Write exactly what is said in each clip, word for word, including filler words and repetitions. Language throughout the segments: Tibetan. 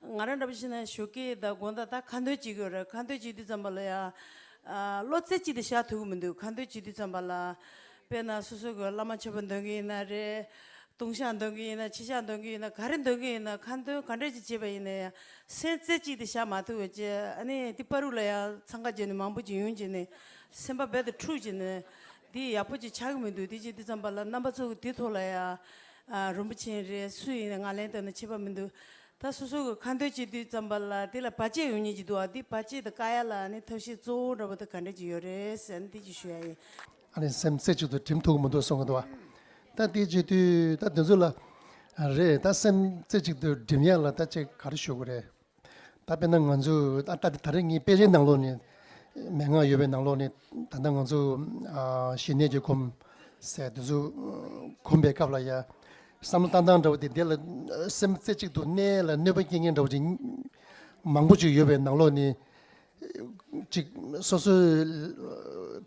ང་རང་འདྲ་པོ་ཞིག་ན་ཞོགས་ཀས་དང་དགོང་དག་ད་ཁ་འདོན་བྱེད་ཀྱི་ཡོད་རེད། ཁ་འདོན་བྱེད་དུས་ཙམ་པ་ལ་ཡང་། ཨ། བློ་རྩེ་གཅིག་ཏུ་བཞག་ཐུབ་ཀྱི་མི་འདུག་ཁ་འདོན་བྱེད་དུས་ཙམ་པ་ལ། དཔེར་ན་སོ་སོ་གི་བླ་མ་མཆོད་པ་འདོན་གྱི་ཡིན་ན་རེད། ལྟུང་བཤགས་འདོན་གྱི་ཡིན་ན། ཕྱི་བཤགས་འདོན་གྱི་ཡིན་ན། ག་རེ་འདོན་གྱི་ཡིན་ན། ཁ་འདོན་ག་འདྲ་ཅིག་བྱེད་པ་ཡིན་ན་ཡང་སེམས་རྩེ་གཅིག་ཏུ་བཞག་མ་ཐུབ་པ་བྱས། ཨ་ནི་དེ་བར་དུ་ལ་ཡང་འཚང་ཁ་བརྗེད་ནས་མང་པོ་ཅིག་ཡོང་བྱས་ནས་སེམས་པ་རྦད་དེ་འཁྲུག་བྱས་ནས་འདི་ཡག་པོ་ཅིག་ཆགས་ཀྱི་མི་འདུག་དེ་བྱེད་དུས་ཙམ་པ་ལ་རྣམ་པ་ཚོ་གི་དེ་ཐོག་ལ་ཡང་། ཨ། རིན་པོ་ཆེ་རེད། སུ་ཡིན་ན་ང་ལན་བཏབ་ན་ཁྱད་པར་མི་འདུག་ད་སོ་སོ་གི་ཁ་འདོན་བྱེད་དུས་ཙམ་པ་ལ་དེ་ལ་བར་ཆད་ཡོང་ཉེན་ཅིག་འདུག་ཨ། དེ་བར་ཆད་དེ་བཀག་ཡ་ལ་ནི་ཐབས་ཤེས་གཙོ་བོ་འདྲ་པོ་དེ་ག་འདྲ་ཅིག་ཡོད་རེད་ཟེར་ནས་དེ་ཅིག་ཞུ་ཡ་ཡིན། ཨ་ནི་སེམས་རྩེ་གཅིག་ཏུ་སྒྲིམ་ཐུབ་ཀྱི་མི་འདུག་གསུང་གི་འདུག་བ། ད་དེ་བྱེད་དུས་ད་དེ་ཚོ་ལ་རེད། ད་སེམས་རྩེ་གཅིག་ཏུ་སྒྲིམ་ཡ་ལ་ད་ཅིག་ག་རེ་ཞུ་དགོས་རེད། ད་དཔེར་ན་ང་ཚོ་ད་ད་ད་རེས་ངའི་དཔེ་ཆའི་ནང་ལོགས་ནས། མན་ངག་གཡོ་བའི་ནང་ལོགས་ནས་ད་ལྟ་ང་ཚོ། ཨ། ཞི་གནས་ཀྱི་སྒོམ་ཟེར་དེ་ཚོ་སྒོམ་པའི་སྐབས་ལ་ཡ། བསམ་བློ་བཏང་སྟངས་འདྲ་བོ་དེ་དེ་ལ་སེམས་རྩེ་གཅིག་ཏུ་གནས་ལ་གནོད་པ་སྐྱེལ་མཁན་འདྲ་བོ་ཅིག་མང་པོ་ཅིག་ཡོད་པའི་ནང་ལོགས་ནས། ཅིག་སོ་སོའི་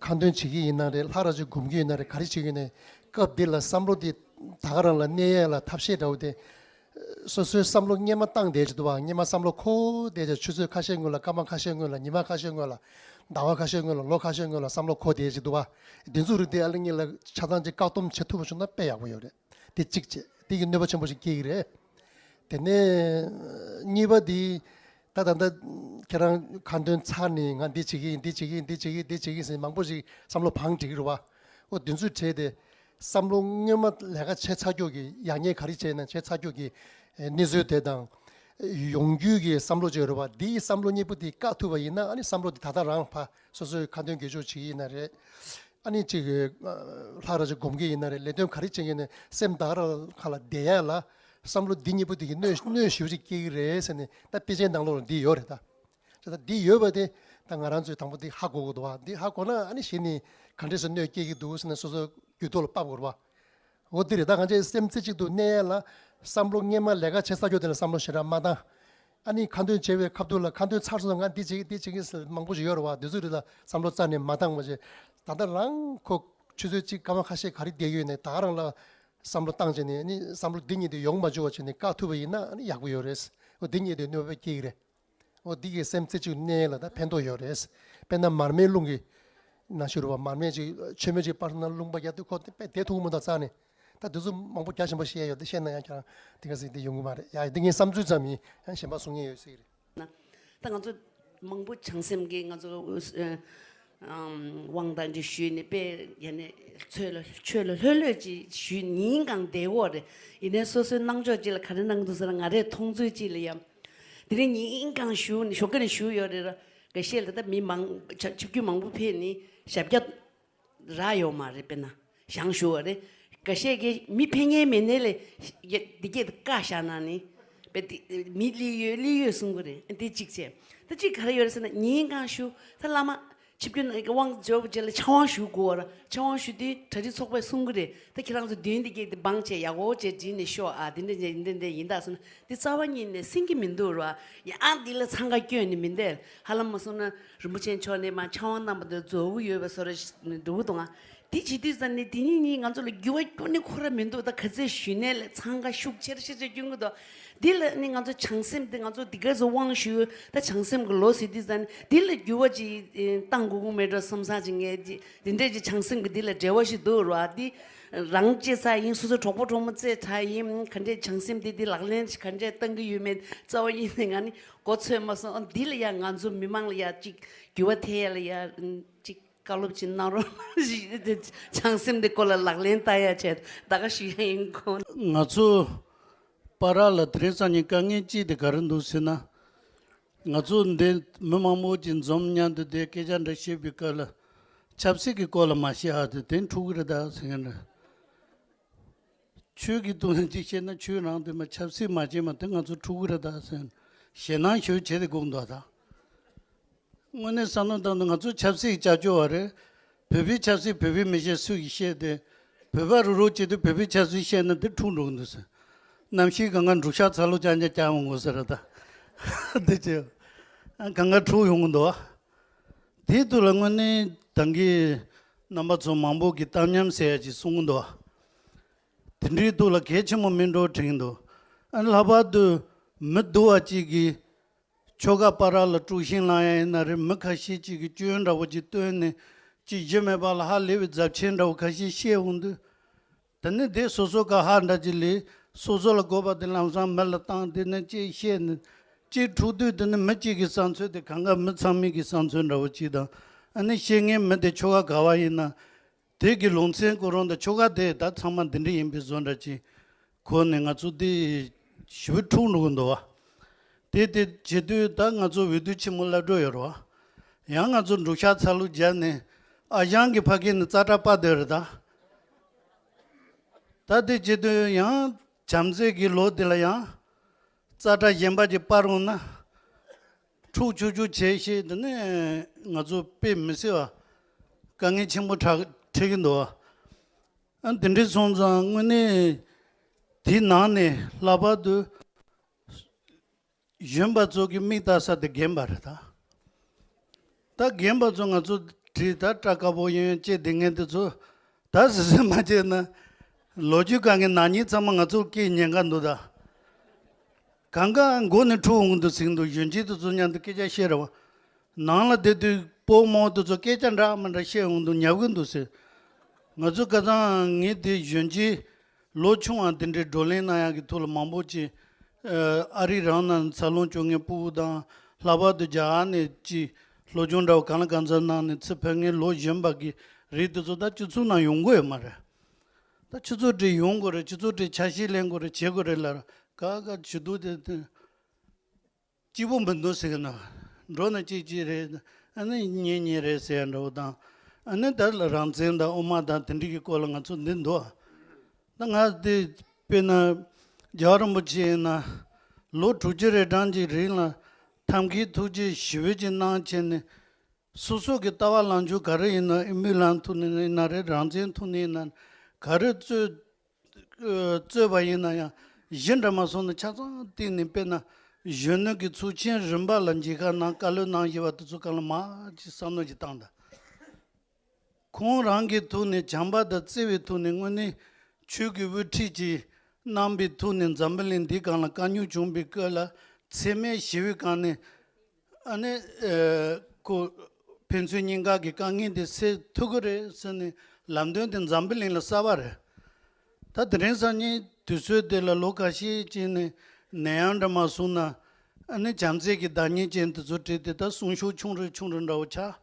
ཁ་འདོན་བྱེད་ཀྱི་ཡིན་ན་རེད། ལྷ་ར་ཅིག་སྒོམ་གྱི་ཡིན་ན་རེད། ག་རེ་བྱེད་ཀྱི་ཡིན་ན་སྐབས་འདི་ལ་བསམ་བློ་དེ་ད་ག་རང་ལ་གནས་ཡས་ལ་ཐབས་ཤེས་འདྲ་བོ་དེ། སོ་སོའི་བསམ་བློ་སྔས་མ་བཏང་བསྡད་ཀྱི་འདུག་བ། སྔས་མ་བསམ་བློ་འཁོར་བསྡད་ཀྱི། ཆུ་ཚོད་ཁ་ཤས་སྔོན་ལ། སྐར་མ་ཁ་ཤས་སྔོན་ལ། ཉི་མ་ཁ་ཤས་སྔོན་ལ། ཟླ་བ་ཁ་ཤས་སྔོན་ལ། ལོ་ཁ་ཤས་སྔོན་ལ་བསམ་བློ་འཁོར་བསྡད་ཀྱི་འདུག་བ། དེ་ཚོ་རིགས་དེ་ཨ་ལེ་ངེད་ལ་ཆ་ཚང་ཅིག་བཀག་སྡོམ་བྱེད་ཐུབ་པ་བྱུང་ན་དཔེ་ཡག་པོ་ཡོད་རེད། དེ་གཅིག་བྱས། དེ་གི་གནོད་པ་ཆེན་པོ་ཞིག་སྐྱེལ་གི་རེད། དེ་ནས་གཉིས་པ་དེ། ད་ད་ལྟ་ཁྱེད་རང་ཁ་འདོན་ཚར་ནས་ང་འདི་བྱེད་ཀྱི་ཡིན། འདི་བྱེད་ཀྱི་ཡིན། འདི་བྱེད་ཀྱི་ཡིན། འདི་བྱེད་ཀྱི་ཡིན་ཟེར་མང་པོ་ཞིག་བསམ་བློ་བང་སྒྲིག་གི་རེད་བ། འོ་དེ་ཚོ་བྲིས་ཏེ། བསམ་བློ་སྔོན་མ་ལས་ཀ་བྱས་ཚར་རྒྱུ་གི། ཡག་ཉེས་ག་རེ་བྱས་ན་བྱས་ཚར་རྒྱུ་གི་གནས་ཚུལ་དེ་དང་། ཡོང་རྒྱུ་གི་བསམ་བློ་ཅིག་ཡོད་རེད་བ། འདིའི་བསམ་བློ་གཉིས་པོ་དེ་བཀག་ཐུབ་པ་ཡིན་ན། ཨ་ནི་བསམ་བློ་དེ་ད་ལྟ་རང་ཕར་སོ་སོའི་ཁ་འདོན་དགེ་སྦྱོར་བྱེད་ཀྱི་ཡིན་ན་རེད། ཨ་ནི་ཅིག་ལྷ་ར་ཅིག་སྒོམ་གྱི་ཡིན་ན་རེད། ལས་དོན་ག་རེ་བྱེད་ཀྱི་ཡིན་ན་སེམས་ད་ག་རང་ཁ་ལ་བསྡད་ཡ་ལ། བསམ་བློ་འདི་གཉིས་པོ་དེ་གི་གནོད་གནོད་ཞེ་པོ་ཅིག་སྐྱེལ་གི་རེད་ཟེར་ནས་ད་དཔེ་ཆའི་ནང་ལོགས་ལ་འདི་ཡོད་རེད་ད། ད་ལྟ་འདི་ཡོད་པ་དེ་ད་ང་རང་ཚོས་དང་པོ་འདི་ཧ་གོ་དགོས་འདུག་བ། འདི་ཧ་གོ་ན་ཨ་ནི་གཞི་ནས་ག་འདྲས་སེ་གནོད་སྐྱེལ་གྱི་འདུག་ཟེར་ནས་སོ་སོ་རྒྱུད་ཐོག་ལ་ཕབ་དགོས་རེད་བ། འོ་འདི་རེད། ད་ང་ཚོས་སེམས་རྩེ་གཅིག་ཏུ་གནས་ཡ་ལ་བསམ་བློ་སྔས་མ་ལས་ཀ་བྱེད་ཚར་རྒྱུ་དེ་ལ་བསམ་བློ་ཞེ་དྲག་མ་བཏང་། ཨ་ནི་ཁ་འདོན་བྱེད་པའི་སྐབས་དུས་ལ་ཁ་འདོན་ཚར་སོང་ང་འདི་བྱེད་ཀྱི་འདི་བྱེད་ཀྱི་ཟེར་མང་པོ་ཞིག་ཡོད་རེད་བ། འདི་ཚོ་རེད། ད་བསམ་བློ་རྩ་ནས་མ་བཏང་བ་བྱས། ད་ལྟ་རང་ཁོ་ཆུ་ཚོད་གཅིག་སྐར་མ་ཁ་ཤས་ག་རེ་བསྡད་ཡོད་ནས་ད་ག་རང་ལ་བསམ་བློ་བཏང་བྱས་ནས། ཨ་ནི་བསམ་བློ་འདི་གཉིས་དེ་ཡོང་མ་བཅུག་པ་བྱས་ནས་བཀག་ཐུབ་པ་ཡིན་ན་ཨ་ནི་ཡག་པོ་ཡོད་རེད། འོ་འདི་གཉིས་དེ་གནོད་པ་སྐྱེལ་གྱི་རེད། འོ་འདི་གིས་སེམས་རྩེ་གཅིག་གནས་ལ་ད་ཕན་ཐོགས་ཡོད་རེད། དཔེར་ན་མར་མེའི་རླུང་གི་ནང་བཞིན་རེད་བ། མར་མེ་ཅིག་མཆོད་མེ་ཅིག་སྤར་ན་རླུང་པ་རྒྱག་དུས་ཁོ་དེ་དཔེ་བདེ་ཐུག་མི་འདུག་རྩ་ནས། ད་འདི་ཚོ་མང་པོ་རྒྱ་ཆེན་པོ་བཤད་ཡོད་དེ། བཤད་ན་ཡང་ཁྱེད་རང་དེ་ག་ཟིག་དེ་ཡོང་གི་མ་རེད་ཡ། འདི་ངའི་བསམ་ཚུལ་ཙམ་ཡིན། ཡང་གཞན་པ་གསུང་མཁན་ཡོད་སྲིད་ཀྱི་རེད། ན། ད་ང་ཚོ་མང་པོ་བྱང་སེམས་ཀྱི་ང་ཚོ་ཨ་ཨམ་དབང་དང་འདི་ཞུས་ནས་དཔེ་ཡ་ནས་ཆོས་ལ་ཆོས་ལ་ལྷོད་ལྷོད་ཅིག་ཞུས་ཉིན་གང་བསྡད་ཡོད་རེད། ཡིན་ནའི་སོ་སོའི་གནང་ཕྱོགས་ཅིག་ལ་ག་རེ་གནང་འདུག་ཟེར་ན། ང་རའི་མཐོང་ཚུལ་ཅིག་ལ་ཡ། དེ་རིང་ཉིན་གང་ཞུ་ནས་ཞོགས་ཀ་ནས་ཞུ་ཡོད་རེད་ར། འགའ་ཤས་ལ་ད་མི་མང་ཆ་ཆིབས་བསྒྱུར་མང་པོ་ཕེབས་ནས་ཞབས་བཀྱག་རག་ཡོད་མ་རེད། དཔེར་ན་བཞེངས་ཞུ་བ་རེད། འགའ་ཤས་ཀྱིས་མི་ཕེབས་མཁན་མེད་ནའི་ལས་འདི་སྐད་དུ་བཀའ་བཞག་ན་ནི་དཔེ་དེ་མི་སླེབས་ཡོད་སླེབས་ཡོད་གསུང་གི་རེད། འདི་གཅིག་བྱས། ད་གཅིག་ག་རེ་ཡོད་རེད་ཟེར་ན། ཉིན་གང་ཞུ་ད་བླ་མ་ཆིབས་བསྒྱུར་ནང་གི་དབང་འབྱོར་བ་ཅིག་ལ་ཕྱག་དབང་ཞུ་དགོས་ར། ཕྱག་དབང་ཞུ་དུས་གྲ་སྒྲིག་ཚོགས་པས་གསུང་གི་རེད། ད་ཁྱེད་རང་ཚོ་མདུན་འདི་སྐད་དེ་བང་བྱས་ཡག་པོ་བྱས་བྲིས་ནས་ཤོག་ཨ། འདི་འདྲ་འདི་འདྲ་འདི་འདྲ་ཡིན་ད་ཟེར་ན། འདི་རྩ་བ་ཉིད་ནས་ཟིན་གྱི་མི་འདུག་ར། ཡང་འདི་ལ་འཚང་ཁ་སྐྱོན་ནི་མི་འདུག་ཧ་ལམ་མ་སོང་ན་རིན་པོ་ཆེ་མཆོག་ནས་མར་ཕྱག་དབང་གནང་བ་དེ་རྫོགས་ཀྱི་ཡོད་པའི་བཟོ་འདྲ་ཞིག་འདུག་དང་། འདི་བྱེད་དུས་ཙམ་ནས་འདི་ཉིད་ཉིད་ང་ཚོ་ལ་འགྱུར་བ་ཁྱོན་ནས་ཁོ་ར་མི་འདུག་ད་ག་ཚོད་ཞུས་ནའི་ལས་འཚང་ཁ་ཤུགས་ཆེར་ཆེར་ཆེར་སྐྱོན་གྱི་འདུག་འདི་ལ་ནི་ང་ཚོ་བྱང་སེམས་དེ། ང་ཚོ་འདི་ག་ཚོད་དབང་ཞུས་ད་བྱང་སེམས་ཀྱི་ལོ་ཟེར་དུས་ཙམ་ནས་འདི་ལ་འགྱུར་བ་ཅིག་བཏང་དགོས་ཀྱི་མེད་འགྲོ་བསམ་བསམ་ཅིག་ངས་ཅིག་འདི་འདྲས་ཀྱི་བྱང་སེམས་ཀྱི་འདི་ལ་འབྲེལ་བ་ཞིག་འདུག་ར། འདི་རང་སྐྱེས་ཚར་ཡིན། སོ་སོ་གྲོགས་པོ་གྲོགས་མོ་བཙལ་ཚར་ཡིན། ག་འདྲས་བྱང་སེམས་འདི་འདི་ལག་ལེན་ག་འདྲས་གཏང་གི་ཡོད་མེད་རྩ་བ་ཉིད་ནས་ང་ནི་མགོ་ཚོས་མ་སོང་། འདི་ལ་ཡ་ང་ཚོ་མི་མང་ལ་ཡ་ཅིག་འགྱུར་བ་ཐེབས་ཡ་ལ་ཡ་ཅིག་བཀའ་སློབ་ཅིག་གནང་རོགས། བྱང་སེམས་འདི་སྐོར་ལ་ལག་ལེན་བསྟར་ཡ་བྱས་ད་ག་ཞུ་ཡ་ཡིན་གོ། ང་ཚོ་བར་ལ་དེ་རིང་སང་ཉིན་དཀའ་ངལ་གཅིག་དེ་ག་རེ་འདུག་ཟེར་ན། ང་ཚོ་འདི་མི་མང་པོ་ཅིག་འཛོམས་མཉམ་དུ་བསྡད་སྐད་ཆ་འདྲ་བཤད་པའི་སྐབས་ལ་ཆབ་སྲིད་ཀྱི་སྐོར་ལ་མ་བཤད་ཨ། དེ་དེ་འཁྲུག་གི་རེད་ད་ཟེར་མཁན་རེད། ཆོས་ཀྱི་སྟེང་ནས་ཅིག་བཤད་ན་ཆོས་རང་དེ་མ་ཆབ་སྲིད་མ་བྱེད་མ་དེ་ང་ཚོ་འཁྲུག་གི་རེད་ད་ཟེར་ཞེད་སྣང་ཞེ་པོ་བྱས་ཏེ་སྒུག་འདུག་ད། དངོས་གནས་བསམ་བློ་བཏང་ན་ང་ཚོ་ཆབ་སྲིད་ཀྱི་ཅ་ཅོ་བ་རེད། བོད་པའི་ཆབ་སྲིད་བོད་པའི་མི་བཤད་སུ་ཡིས་བཤད་དེ། བོད་པ་རུ་རུ་བྱེད་དུས་བོད་པའི་ཆབ་སྲིད་བཤད་ན་དེ་འཁྲུག་འགྲོ་གི་འདུག་ཟེར། གནམ་གཤིས་གང་ག་འབྲུག་ཤར་ཚ་ལོ་ཅང་ཅང་རྐྱང་འོང་དགོས་ཟེར་ར་ད། དེ་ཅི། གང་ག་འཁྲུག་ཡོང་གི་འདུག་དེའི་དུས་ལ་དངོས་གནས་ད་གིན་རྣམ་པ་ཚོ་མང་པོ་གིས་གཏམ་ཉམས་ཟེར་ཡ་ཅིག་གསུང་གི་འདུག་དེ་འདྲའི་དུས་ལ་གལ་ཆེན་པོ་མིན་འགྲོ་དྲན་གྱི་འདུག་ཨ་ནི་ལྷག་པར་དུ་ མི་སྡུག་པ་ཅིག་གིས་ཆོལ་ཁ་བར་ལ་དཀྲུག་ཤིང་བསླང་ཡ་ཡིན་ན་རེད། མི་ཁ་ཤས་ཅིག་གིས་སྐྱོན་འདྲ་བོ་ཅིག་བཏོན་ནས་ཅིག་གཞི་མེད་པ་ལ་ཧ་ལས་པའི་རྫབ་ཆེན་འདྲ་བོ་ཁ་ཤས་བཤད་འོང་དུས། དེ་ནི་དེ་སོ་སོ་ག་ཧ་འདྲ་ཅིག་ལས་སོ་སོ་ལ་དགོས་པ་དེ་ལམ་སང་མི་ལ་བཏང་། དེ་ནི་ཅིག་བཤད་ནས་ཅིག་འཁྲུག་དུས་དེ་ནི་མི་གཅིག་གི་བསམ་ཚུལ་དེ་གང་ག་མི་ཚང་མའི་གི་བསམ་ཚུལ་འདྲ་བོ་ཅིག་དང་། ཨ་ནི་བཤད་མཁན་མི་དེ་ཆོལ་ཁ་ག་བ་ཡིན་ན། དེ་གི་ལུང་ཚན་ཁོ་རང་དང་ཆོལ་ཁ་དེ་ད་ཚང་མ་འདི་འདྲ་ཡིན་པའི་བཟོ་འདྲ་ཅིག་གོ་ནས་ང་ཚོ་འདི་ཞི་བའི་འཁྲུག་འགྲོ་གི་འདུག་བ། དེ་དེ་བྱེད་དུས་ད་ང་ཚོ་འོས་བསྡུ་ཆེན་མོ་སླེབས་འགྲོ་ཡོད་རེད་བ། ཡང་ང་ཚོ་འབྲུག་ཤར་ཚ་ལུ་རྒྱབ་ནས་ཨ་ཞང་གི་ཕ་སྐད་ནས་ཙ་དྲག་པ་བསྡད་རེད་ད། ད་དེ་བྱེད་དུས་ཡང་བྱམས་བརྩེ་གི་ལོ་དེ་ལ་ཡང་ཙ་དྲག་གཞན་པ་ཅིག་སྤར་འོང་ན། འཁྲུག་ཆུ་ཆུ་བྱས་ཤིག་དེ་ནས་ང་ཚོ་དཔེ་མི་སྲིད་པ་དཀའ་ངལ་ཆེན་པོ་འཕྲད་འཕྲད་ཀྱི་འདུག་བ། ཨ་འདི་འདྲའི་སོང་ཙང་དངོས་གནས་དེའི་ནང་ནས་ལྷག་པར་དུ་གཞོན་པ་ཚོ་གི་མིག་ལྟ་ས་དེ་རྒན་པ་རེད་ད། ད་རྒན་པ་ཚོ་ང་ཚོ་བྲིས་ད་སྐྲ་དཀར་པོ་ཡོན་ཡོན་བཅས་བསྡད་མཁན་དེ་ཚོ་ད་གཟི་གཟི་མ་བྱས་ན་ལོ་རྒྱུས་གང་གི་ནག་ཉེས་ཚང་མ་ང་ཚོར་སྐྱེལ་ཉེན་ཁ་འདུག་ད། གང་ག་མགོ་ནས་འཁྲུག་འོང་འདུག་ཟེར་གྱི་འདུག་གཞོན་སྐྱེས་དེ་ཚོ་མཉམ་དུ་སྐད་ཆ་བཤད་ར་བ། ནང་ལ་བསྡད་དུས་སྤོ་རྨོ་དེ་ཚོ་སྐད་ཆ་འདྲ་མི་འདྲ་བཤད་འོང་འདུག་ཉབ་གི་འདུག་ཟེར། ང་ཚོ་ཁ་སང་ངས་དེ་གཞོན་སྐྱེས་ལོ་ཆུང་བ་དེ་འདྲའི་བགྲོ་གླེང་གནང་ཡག་གི་ཐོག་ལ་མང་པོ་ཅིག་ཨ་རི་རང་ནང་འཚར་ལོངས་བྱུང་མཁན་ཕྲུ་གུ་དང་། ལྷག་པར་དུ་རྒྱ་གར་ནས་ཅིག་སློབ་སྦྱོང་འདྲ་བོ་གང་ལ་གང་འཚམ་གནང་ནས་ཚུར་ཕེབས་མཁན་ལོ་གཞོན་པ་གི་རིགས་དེ་ཚོ་ད་སྤྱི་ཚོགས་ནང་ཡོང་གི་ཡོད་མ་རེད། ད་སྤྱི་ཚོགས་འདྲ་ཡོང་དགོས་རེད། སྤྱི་ཚོགས་འདྲ་ཆ་ཤས་ལེན་དགོས་རེད། བྱེད་དགོས་རེད་ལབ་ར། ག་ག་བྱེད་དུས་དེ་དེ་སྐྱིད་པོ་མི་འདུག་ཟེར་གི་ན། འགྲོ་ན་གཅིག་གཅིག་རེད། ཨ་ནི་གཉེན་ཉེ་རེད་ཟེར་ཡ་འདྲ་བོ་དང་། ཨ་ནི་ད་ལ་རང་བཙན་དང་དབུ་མ་དང་དེ་འདྲ་གི་སྐོར་ལ་ང་ཚོ་འདི་འདུག་ད་ང་དེ་དཔེར་ན་རྒྱལ་བ་རིན་པོ་ཆེ་ཡིན་ན་ལོ་དྲུག་ཅུ་རེ་གྲངས་ཀྱི་རིང་ལ་ཐབས་མཁས་ཐུགས་རྗེ་ཞི་བའི་ཅིག་གནང་བྱས་ནས། སོ་སོ་གི་ལྟ་བ་ལངས་ཕྱོགས་ག་རེ་ཡིན་ན། ཨི་མི་ལན་ཐོག་ནས་ཡིན་ན་རེད། རང་བཙན་ཐོག་ནས་ཡིན་ན། ག་རེ་རྩོད་རྩོད་པ་ཡིན་ན་ཡང་གཞི་འདྲ་མ་སོང་ན་ཆ་ཚང་བརྟེན་ནས། དཔེར་ན་གཞོན་ནུ་གི་ཚོགས་ཆེན་རིམ་པ་ལ་མཇལ་ཁ་གནང་། བཀའ་སློབ་གནང་བཞིན་པ་དེ་ཚོ་གང་ལ་མ་ཅིག་བསམ་བློ་ཅིག་བཏང་ད། ཁོང་རང་གི་ཐོག་ནས་བྱམས་པ་དང་བརྩེ་བའི་ཐོག་ནས་དངོས་གནས་ཆོས་ཀྱི་དབུ་ཁྲིད་ཅིག་གནང་པའི་ཐོག་ནས་འཛམ་བུ་གླིང་འདིའི་སྒང་ལ་དཀའ་རྙོག་བྱུང་བའི་སྐབས་ལ་འཚེ་མེད་ཞི་བའི་སྒང་ནས། ཨ་ནི་ཨེ་ཁོ་ཕན་ཚུན་གཉིས་ཀ་གི་དཀའ་ངལ་དེ་སེལ་ཐུབ་ཀྱི་རེད་ཟེར་ནས་ལམ་སྟོན་དེ་འཛམ་བུ་གླིང་ལ་གསལ་བ་རེད། ད་དེ་རིང་སང་ཉིན་དུས་ཚོད་དེ་ལ་ལོ་ཁ་ཤས་ཅིག་ནས་ནད་ཡམས་འདྲ་མ་སོང་ན། ཨ་ནི་བྱམས་བརྩེ་གི་བདག་ཉིད་ཅན་དེ་ཚོ་བྲིས་ཏེ་ད་གསུང་ཤུགས་ཆུང་རུ་ཆུང་རུ་འདྲ་བོ་ཆགས།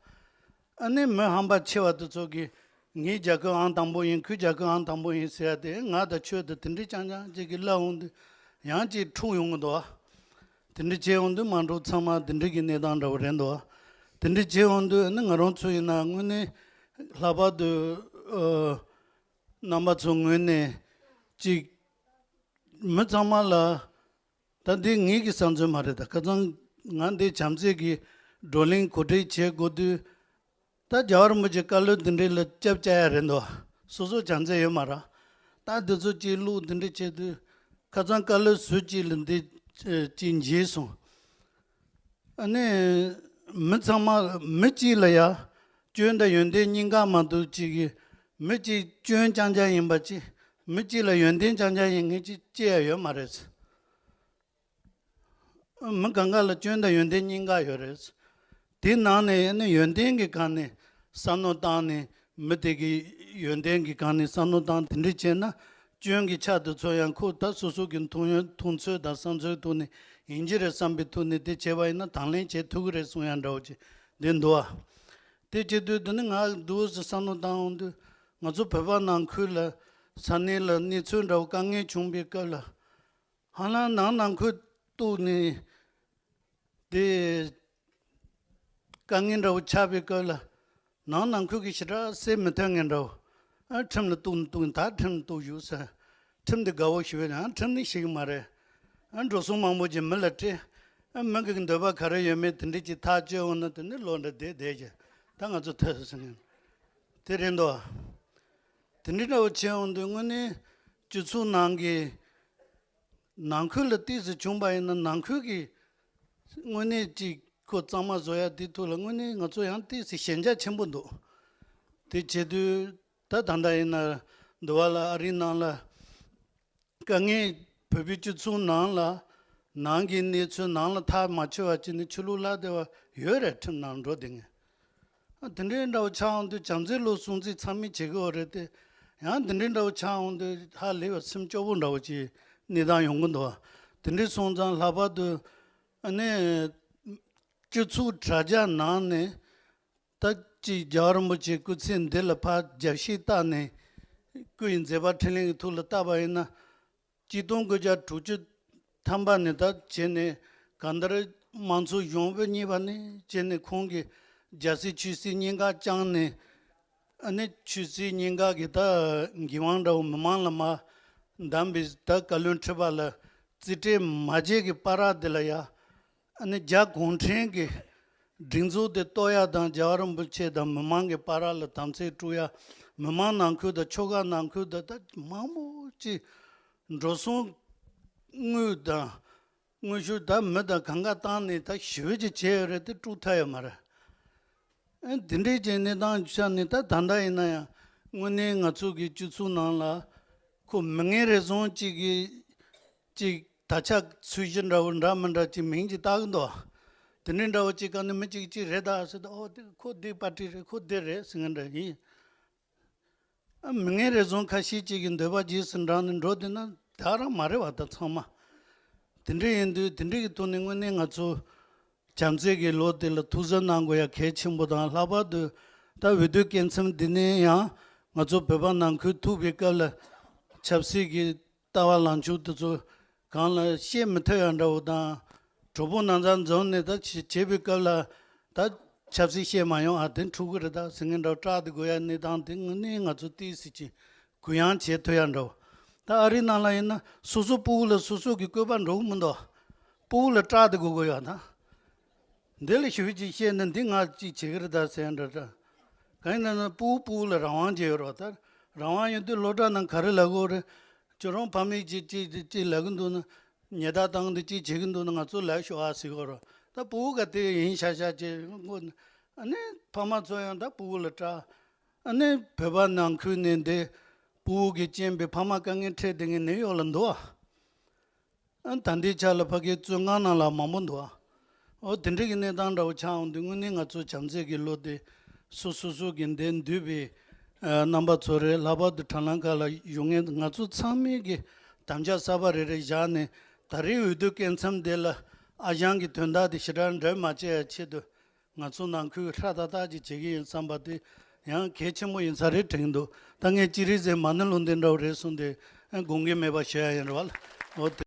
ཨ་ནི་མི་ཧམ་པ་ཆེ་བ་དེ་ཚོ་གིས་ངའི་རྒྱལ་ཁབ་ཨང་དང་པོ་ཡིན། ཁོའི་རྒྱལ་ཁབ་ཨང་དང་པོ་ཡིན་ཟེར་ཡ་དེ། ང་དང་ཁྱོད་དང་དེ་འདྲའི་རྐྱང་རྐྱང་ཅིག་གིས་སླེབས་འོང་དུས་ཡང་ཅིག་འཁྲུག་ཡོང་གི་འདུག་བ། དེ་འདྲ་བྱས་འོང་དུས་མ་འགྲོ། ཚང་མ་དེ་འདྲ་གི་གནས་སྟངས་འདྲ་བོ་རེད་འདུག་བ། དེ་འདྲ་བྱས་འོང་དུས་ཨ་ནི་ང་རང་ཚོ་ཡིན་ན་དངོས་གནས་ལྷག་པར་དུ་ཨ་རྣམ་པ་ཚོ་ངོས་ནས་ཅིག་མི་ཚང་མ་ལ། ད་འདི་ངེད་ཀྱི་བསམ་ཚུལ་མ་རེད། ད་ཁ་སང་ང་འདི་བྱམས་བརྩེ་གི་བགྲོ་གླེང་གོ་སྒྲིག་བྱེད་དགོས་དུས། ད་རྒྱལ་བ་རིན་པོ་ཆེ་བཀའ་སློབ་འདི་འདྲའི་ལ་སྐྱབས་བཅར་ཡ་རེད་འདུག་སོ་སོ་བྱམས་བརྩེ་ཡོད་མ་རེད། ད་འདི་ཚོ་གཅིག་བླུག་འདི་འདྲ་བྱེད་དུས། ཁ་སང་བཀའ་སློབ་ཟུར་གཅིག་ལ་འདི་གཅིག་མཇལ་སོང་། ཨ་ནི་མི་ཚང་མ། མི་གཅིག་ལ་ཡ་སྐྱོན་དང་ཡོན་ཏན་གཉིས་ཀ་མ་གཏོགས་གཅིག་གིས། མི་གཅིག་སྐྱོན་རྐྱང་རྐྱང་ཡིན་པ་ཅིག་མི་གཅིག་ལ་ཡོན་ཏན་རྐྱང་རྐྱང་ཡིན་མཁན་ཅིག་སྐྱེ་ཡ་ཡོད་མ་རེད། མི་གང་ག་ལ་སྐྱོན་དང་ཡོན་ཏན་གཉིས་ཀ་ཡོད་རེད། དེའི་ནང་ནས་ཨ་ནི་ཡོན་ཏན་གྱི་སྒང་ནས་བསམ་བློ་བཏང་ནས། མི་དེ་གི་ཡོན་ཏན་གྱི་སྒང་ནས་བསམ་བློ་བཏང་། དེ་འདྲ་བྱས་ན་སྐྱོན་གྱི་ཆ་དེ་ཚོ་ཡང་ཁོ་ད་སོ་སོ་གི་མཐོང་ཡོན་མཐོང་ཚུལ་དང་བསམ་ཚུལ་ཐོག་ནས་ཡིན་གྱི་རེད་བསམ་པའི་ཐོག་ནས་དེ་བྱས་པ་ཡིན་ན་དང་ལེན་བྱེད་ཐུབ་ཀྱི་རེད་གསུང་ཡ་འདྲ་བོ་ཅིག་འདི་འདུག་ཨ། དེ་བྱེད་དུས་འདི་ནི་ང་འདུག་སེ་བསམ་བློ་བཏང་འོང་དུས། ང་ཚོ་བོད་པ་ནང་ཁུལ་ལ་ས་གནས་ལ་གནས་ཚུལ་འདྲ་བོ་དཀའ་ངལ་བྱུང་བའི་སྐབས་ལ། ཧ་ལམ་ནང་ནང་ཁུལ་གཏུགས་ནས་དེ་དཀའ་ངལ་འདྲ་བོ་ཆགས་པའི་སྐབས་ལ། ནང་ནང་ཁུལ་གྱི་ཞེ་དྲག་སེལ་མི་ཐུབ་མཁན་འདྲ་བོ། ཨ་ཁྲིམས་ལ་གཏུགས་ནས་གཏུགས་ནས། ད་ཁྲིམས་ལ་གཏུགས་བཞུགས་ཟེར། ཁྲིམས་དེ་དགའ་བོ་ཞིག་རེད། ཡང་ཁྲིམས་ནི་ཤེས་ཀྱི་མ་རེད། ཨ་འགྲོ་སོང་མང་པོ་ཅིག་མི་ལ་སྤྲད། ཨ་མི་གི་འདོད་པ་ག་རེ་ཡོད་མེད་དེ་འདྲ་ཅིག་ཐག་གཅོད་འོང་ན་དེ་ནི་ལོ་འདྲ་བསྡད་བསྡད་ཀྱི། ད་ང་ཚོ་ཐོས་སོང་ཟེར་མཁན་དེ་རེད་འདུག་དེ་འདྲ་འདྲ་བོ་བྱས་འོང་དུས་དངོས་གནས་སྤྱི་ཚོགས་ནང་གི། ནང་ཁུལ་ལ་ཏོག་ཙམ་བྱུང་པ་ཡིན་ན་ནང་ཁུལ་གྱི་དངོས་གནས་ཅིག་ཁོ་གཙང་མ་བཟོ་ཡ་དེ་ཐོག་ལ་དངོས་གནས་ང་ཚོ་ཡང་ཏོག་ཙམ་ཞན་ཆ་ཆེན་པོ་འདུག་དེ་བྱེད་དུས་ད་ད་ལྟ་ཡིན་ན་འདི་བ་ལ་ཨ་རིའི་ནང་ལ་དཀའ་ངལ། བོད་པའི་སྤྱི་ཚོགས་ནང་ལ་ ནང་གི་གནས་ཚུལ་ནང་ལ་ཐག་མ་ཆོད་པ་བྱས་ནས་ཆོས་ལུགས་ལྷག་བསྡད་པ་ཡོད་རེད། ཁྲིམས་ནང་འགྲོ་བསྡད་མཁན། ཨ། དེ་འདྲའི་འདྲ་བོ་ཆགས་འོང་དུས་བྱམས་བརྩེ་ལོ་སྲུང་བརྩི་ཚང་མས་བྱེད་དགོས་རེད་དེ། ཡང་དེ་འདྲའི་འདྲ་བོ་ཆགས་འོང་དུས་ཧ་ལས་པ་སེམས་སྐྱོ་པོ་འདྲ་བོ་ཅིག་གནས་སྟངས་ཡོང་གི་འདུག་དེ་འདྲའི་སོང་ཙང་ལྷག་པར་དུ་ཨ་ནི་སྤྱི་ཚོགས་དྲ་རྒྱ་ནང་ནས་ད་ཅིག་རྒྱལ་བ་རིན་པོ་ཆེའི་སྐུ་ཚེ་འདི་ལ་ཕར་རྒྱབ་བཤིག་བཏང་ནས་སྐུ་ཡི་མཛད་པ་འཕྲིན་ལས་ཀྱི་ཐོག་ལ་བལྟས་པ་ཡིན་ན། ཆིག་སྟོང་དགུ་བརྒྱ་དྲུག་ཅུ་ཐམ་པ་ནས་ད་བྱས་ནས་གང་ལྟར་དམངས་གཙོ་གཞུང་དབུ་བརྙེས་པ་ནས་བྱས་ནས་ཁོང་གིས་རྒྱལ་སྲིད་ཆོས་སྲིད་གཉིས་ཀ་བསྐྱངས་ནས། ཨ་ནི་ཆོས་སྲིད་གཉིས་ཀ་གི་ད་འགན་དབང་འདྲ་བོ་མི་མང་ལ་མར་བདམས་པའི་ད་བཀའ་བློན་ཁྲི་པ་ལ་རྩིས་སྤྲད་མ་བྱས་ཀྱི་བར་དེ་ལ་ཡ། ཨ་ནི་རྒྱ་གུང་ཁྲན་གྱི་སྒྲིག་འཛུགས་དེ་གཏོར་ཡ་དང་རྒྱལ་བ་རིན་པོ་ཆེ་དང་མི་མང་གི་བར་ལ་དམ་ཚིག་དཀྲུག་ཡ། མི་མང་ནང་ཁུལ་དང་ཆོལ་ཁ་ནང་ཁུལ་དང་ད་མང་པོ་ཅིག་འགྲོ་སོང་དངུལ་དང་དངོས་ཤུགས་དང་མི་དང་གང་ག་བཏང་ནས་ད་ཞི་བ་ཅིག་བྱས་ཡོད་རེད་དེ་དཀྲུག་ཐབས་ཡོད་མ་རེད། ཨ། འདི་འདྲའི་ཅིག་གནས་སྟངས་ཆ་ནས་ད་ད་ལྟ་ཡིན་ན་ཡང་དངོས་གནས་ང་ཚོ་གི་སྤྱི་ཚོགས་ནང་ལ་ཁོ་མི་ངན་རེ་ཟུང་གཅིག་གིས་གཅིག་ད་ཆ་ཚུལ་གཞི་འདྲ་བོ་འདྲ་མི་འདྲ་ཅིག་མིང་ཅིག་བཏགས་ཀྱི་འདུག་དེ་འདྲའི་འདྲ་བོ་ཅིག་ག་ནས་མི་གཅིག་གཅིག་རེད་ད་ཟེར་ད། ཨོ་དེ་ཁོ་འདི་པར་ཊི་རེད། ཁོ་འདི་རེད་ཟེར་མཁན་འདྲ་ཡིན། ཨ། མི་ངན་རེ་ཟུང་ཁ་ཤས་ཅིག་གི་འདོད་པ་རྗེས་སུ་འབྲངས་ནས་འགྲོ་བསྡད་ན་ད་རང་མ་རེད་བ་ད་ཚང་མ། དེ་འདྲ་ཡིན་དུས་དེ་འདྲ་གི་ཐོག་ནས་དངོས་གནས་ང་ཚོ་བྱམས་བརྩེ་གི་ལོ་དེ་ལ་ཐུགས་གཟབ་གནང་དགོས་ཡ་གལ་ཆེན་པོ་དང་། ལྷག་པར་དུ་ད་འོས་བསྡུ་སྐབས་མཚམས་འདི་ནས་ཡང་ང་ཚོ་བོད་པ་ནང་ཁུལ་ཐུག་པའི་སྐབས་ལ་ཆབ་སྲིད་ཀྱི་ལྟ་བ་ལངས་ཕྱོགས་དེ་ཚོ་གང་ལ་བཤད་མི་ཐུབ་ཡ་འདྲ་བོ་དང་། གྲོགས་པོ་ན་ཚ་འཛོམས་ནས་ད་བྱེད་བྱེད་པའི་སྐབས་ལ་ད་ཆབ་སྲིད་བཤད་མ་ཡོང་ཨ་དེ་འཁྲུག་གི་རེད་ད་ཟེར་མཁན་འདྲ་བོ་སྐྲག་དེ་དགོས་ཡ་གནས་སྟངས་དེ་དངོས་གནས་ང་ཚོ་ཏོག་ཙམ་ཅིག་གུ་ཡངས་བྱེད་ཐུབ་ཡ་འདྲ་བོ། ད་ཨ་རི་ནང་ལ་ཡིན་ན་སོ་སོ་སྤུ་གུ་ལ་སོ་སོ་གི་བཀོད་པ་འགྲོ་གི་མི་འདུག་སྤུ་གུ་ལ་སྐྲག་དེ་དགོས་དགོས་ཡ་ད། འདི་ལ་ཞུ་ཅིག་བཤད་ན་འདི་ང་ཅིག་བྱེད་ཀྱི་རེད་ད་ཟེར་འདྲ་འདྲ། གང་ཡིན་ན་ན་སྤུ་གུ་སྤུ་གུ་ལ་རང་དབང་ཅིག་ཡོད་རོགས། ད་རང་དབང་ཡོད་དུས་སློབ་གྲྭ་ནང་ག་རེ་ལབ་དགོས་རེད། ཁྱོད་རང་ཕ་མས་ཅིག་ཅིག་ཅིག་ལབ་གི་འདུག་ན། ཉེས་དག་བཏང་འདི་ཅིག་བྱེད་ཀྱི་འདུག་ན་ང་ཚོ་ལབ་ཤོག་ཨ་ཟེར་དགོས་རོགས། ད་སྤུ་གུ་ག་དེ་ཡིན་ཤག་ཤག་ཅིག་དགོས་ན། ཨ་ནི་ཕ་མ་ཚོ་ཡང་ད་སྤུ་གུ་ལ་སྐྲག་ཨ་ནི་བོད་པ་ནང་ཁུལ་ནས་འདི་སྤུ་གུ་གི་རྐྱེན་པས་ཕ་མ་དཀའ་ངལ་འཕྲད་བསྡད་མཁན་ནིའུ་ཡོག་ལ་འདུག་ཨ། ཨ། ད་ལྟའི་ཆ་ལ་ཕ་གིའི་བཙོན་ཁང་ནང་ལ་མང་པོ་འདུག་ཨ། འོ་དེ་འདྲ་གི་གནས་སྟངས་འདྲ་བོ་ཆགས་འོང་དུས་དངོས་གནས་ང་ཚོ་བྱམས་བརྩེ་གི་ལོ་དེ་སོ་སོ་སོ་གི་འདིར་འདུས་པའི་ཨ་རྣམ་པ་ཚོ་རེད། ལྷག་པར་དུ་དྲ་ལམ་ཁག་ལ་བཞུགས་མཁན་ང་ཚོ་ཚང་མས་ཀྱི་དམ་བཅའ་གསར་པ་རེ་རེ་བཞག་ནས་ད་རེས་འོས་བསྡུ་སྐབས་མཚམས་དེ་ལ་ཨ་ཞང་གི་དོན་དག་དེ་ཞེ་དྲག་འགྲེལ་མ་བྱེད་ཡ་ཆེད་དུ། ང་ཚོ་ནང་ཁུལ་ཧྲ་ཏག་ཏག་ཅིག་བྱེད་ཀྱི་ཡིན་བསམ་པ་དེ་ཡང་གལ་ཆེན་པོ་ཡིན་ས་རེད་དྲན་གྱི་འདུག་ད་ངས་ཅི་རིགས་ཟེར་མ་ཎི་ལུང་བསྟན་འདྲ་བོ་རེད་གསུངས་ཏེ་ཨ་དགོངས་འགལ་མེད་པ་ཞུ་ཡ་ཡིན་རེད་བ། འོ་དེ།